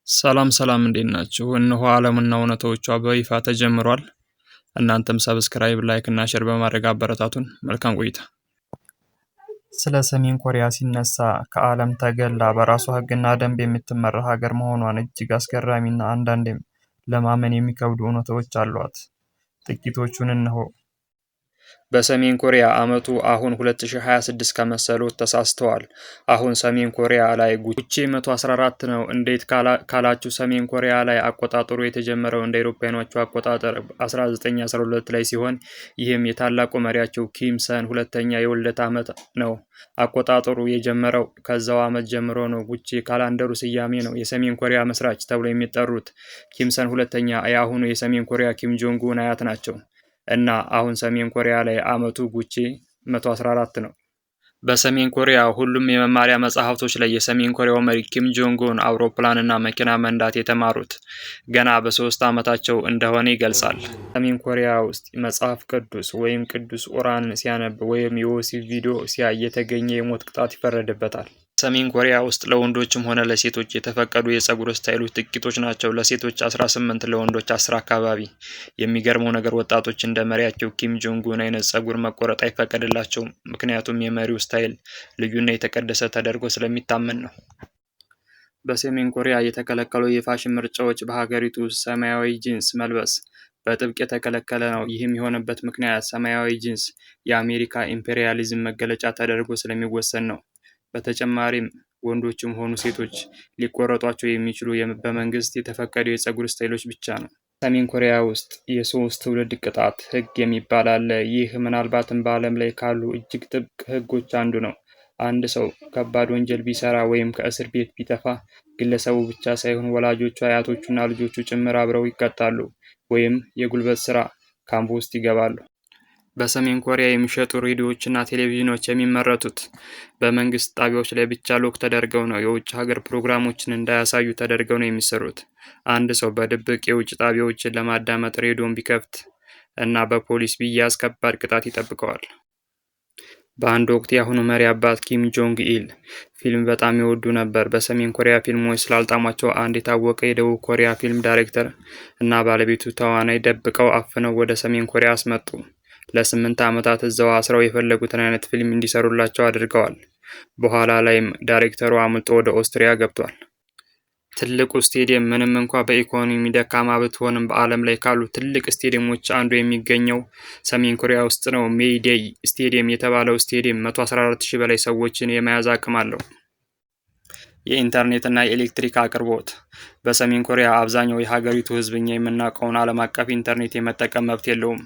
ሰላም ሰላም፣ እንዴት ናችሁ? እነሆ ዓለምና እውነታዎቿ በይፋ ተጀምሯል። እናንተም subscribe፣ like እና share በማድረግ አበረታቱን። መልካም ቆይታ። ስለ ሰሜን ኮሪያ ሲነሳ ከዓለም ተገልላ በራሷ ሕግና ደንብ የምትመራ ሀገር መሆኗን እጅግ አስገራሚና አንዳንዴም ለማመን የሚከብዱ እውነታዎች አሏት። ጥቂቶቹን እነሆ። በሰሜን ኮሪያ ዓመቱ አሁን 2026 ከመሰሎት ተሳስተዋል። አሁን ሰሜን ኮሪያ ላይ ጉቼ 114 ነው። እንዴት ካላችሁ ሰሜን ኮሪያ ላይ አቆጣጠሩ የተጀመረው እንደ አውሮፓውያኖቹ አቆጣጠር 1912 ላይ ሲሆን ይህም የታላቁ መሪያቸው ኪም ሰን ሁለተኛ የውልደት ዓመት ነው። አቆጣጠሩ የጀመረው ከዛው ዓመት ጀምሮ ነው። ጉቼ ካላንደሩ ስያሜ ነው። የሰሜን ኮሪያ መስራች ተብሎ የሚጠሩት ኪም ሰን ሁለተኛ የአሁኑ የሰሜን ኮሪያ ኪም ጆንግ ኡን አያት ናቸው። እና አሁን ሰሜን ኮሪያ ላይ ዓመቱ ጉቼ 114 ነው። በሰሜን ኮሪያ ሁሉም የመማሪያ መጽሐፍቶች ላይ የሰሜን ኮሪያው መሪ ኪም ጆንግ ኡን አውሮፕላን እና መኪና መንዳት የተማሩት ገና በ3 ዓመታቸው እንደሆነ ይገልጻል። ሰሜን ኮሪያ ውስጥ መጽሐፍ ቅዱስ ወይም ቅዱስ ቁርአንን ሲያነብ ወይም የወሲብ ቪዲዮ ሲያይ የተገኘ የሞት ቅጣት ይፈረድበታል። ሰሜን ኮሪያ ውስጥ ለወንዶችም ሆነ ለሴቶች የተፈቀዱ የፀጉር style ኦች ጥቂቶች ናቸው። ለሴቶች 18፣ ለወንዶች 10 አካባቢ። የሚገርመው ነገር ወጣቶች እንደ መሪያቸው ኪም ጆንግ ኡን አይነት ፀጉር መቆረጥ አይፈቀድላቸውም። ምክንያቱም የመሪው style ልዩና የተቀደሰ ተደርጎ ስለሚታመን ነው። በሰሜን ኮሪያ የተከለከሉ የፋሽን ምርጫዎች በሀገሪቱ ውስጥ ሰማያዊ ጂንስ መልበስ በጥብቅ የተከለከለ ነው። ይህም የሆነበት ምክንያት ሰማያዊ ጂንስ የአሜሪካ ኢምፔሪያሊዝም መገለጫ ተደርጎ ስለሚወሰድ ነው። በተጨማሪም ወንዶችም ሆኑ ሴቶች ሊቆረጧቸው የሚችሉ በመንግስት የተፈቀዱ የፀጉር style ኦች ብቻ ነው። ሰሜን ኮሪያ ውስጥ የሶስት ትውልድ ቅጣት ህግ የሚባል አለ። ይህ ምናልባትም በዓለም ላይ ካሉ እጅግ ጥብቅ ህጎች አንዱ ነው። አንድ ሰው ከባድ ወንጀል ቢሰራ ወይም ከእስር ቤት ቢጠፋ ግለሰቡ ብቻ ሳይሆን ወላጆቹ፣ አያቶቹና ልጆቹ ጭምር አብረው ይቀጣሉ ወይም የጉልበት ስራ ካምፕ ውስጥ ይገባሉ። በሰሜን ኮሪያ የሚሸጡ ሬዲዮዎችና ቴሌቪዥኖች የሚመረቱት በመንግስት ጣቢያዎች ላይ ብቻ lock ተደርገው ነው። የውጭ ሀገር ፕሮግራሞችን እንዳያሳዩ ተደርገው ነው የሚሰሩት። አንድ ሰው በድብቅ የውጭ ጣቢያዎችን ለማዳመጥ ሬዲዮን ቢከፍት እና በፖሊስ ቢያዝ ከባድ ቅጣት ይጠብቀዋል። በአንድ ወቅት የአሁኑ መሪ አባት ኪም ጆንግ ኢል ፊልም በጣም ይወዱ ነበር። በሰሜን ኮሪያ ፊልሞች ስላልጣሟቸው አንድ የታወቀ የደቡብ ኮሪያ ፊልም ዳይሬክተር እና ባለቤቱ ተዋናይ ደብቀው አፍነው ወደ ሰሜን ኮሪያ አስመጡ። ለ8 ዓመታት እዛው አስረው የፈለጉትን አይነት ፊልም እንዲሰሩላቸው አድርገዋል። በኋላ ላይም ዳይሬክተሩ አምልጦ ወደ ኦስትሪያ ገብቷል። ትልቁ ስቴዲየም ምንም እንኳ በኢኮኖሚ ደካማ ብትሆንም በዓለም ላይ ካሉ ትልቅ ስቴዲየሞች አንዱ የሚገኘው ሰሜን ኮሪያ ውስጥ ነው። ሜይ ዴይ ስቴዲየም የተባለው ስቴዲየም 114,000 በላይ ሰዎችን የመያዝ አቅም አለው። የኢንተርኔት እና የኤሌክትሪክ አቅርቦት በሰሜን ኮሪያ አብዛኛው የሀገሪቱ ሕዝብ እኛ የምናውቀውን ዓለም አቀፍ ኢንተርኔት የመጠቀም መብት የለውም።